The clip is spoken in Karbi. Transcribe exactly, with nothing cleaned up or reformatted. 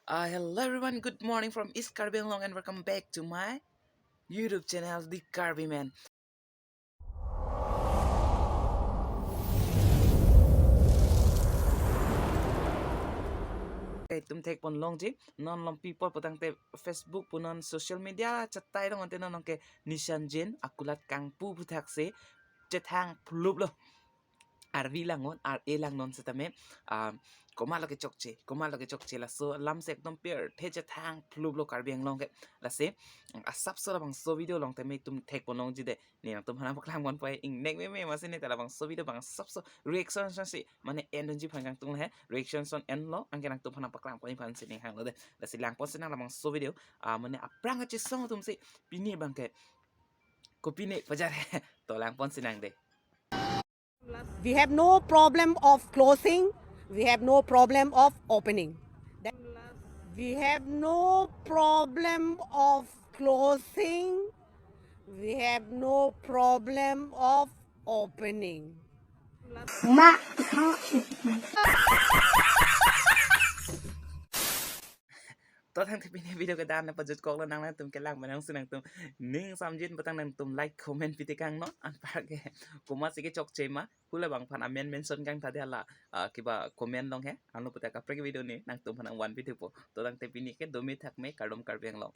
Uh, hello everyone, good morning from East Karbi Anglong and welcome back to my YouTube channel, The Karbi Man. Okay, itum thekpon longji, non long people putangte Facebook pu non social media chatai long ante non ke Nishan Jain akulat kangpu puthaksi chethang phlup lo. Arvi langnon, ar-e langnon setame, ah, komatlo kechokche, komatlo kechokche laso alam se ekdom pirthe chethang phlup lo Karbi Anglong ke. Lasi, asapso labangso video along tame itum thekpon longji de. Ne nangtum aphan nangpaklang ponpo, ingnek meme masi ne ta labangso video bang asapso reaction son si, mane en dunji aphan kangtung he, reaction son enlo, anke nangtum aphan nangpaklang ponji aphan si ning hanglo de. Lasi langpon si nang labangso video, ah, mane aphrang kachesong atum si, pini abangke, kopine pajar he, to langpon si nang de. We have no problem of closing. We have no problem of opening. That- We have no problem of closing. We have no problem of opening. To tangte pini video ke dan na pajut kok lo, nang nangtum kelang menang si nangtum ning samjin putang nangtum like, comment pitekang non, anparke komatsi kechokche ma, hula bang aphan amen mention kangtha de hala, ah, kiba comment long he, anlo puta kaprek video ne nangtum aphan nang wan pitepo. To tangte pini ke dome thakme, kardom Karbi Anglong.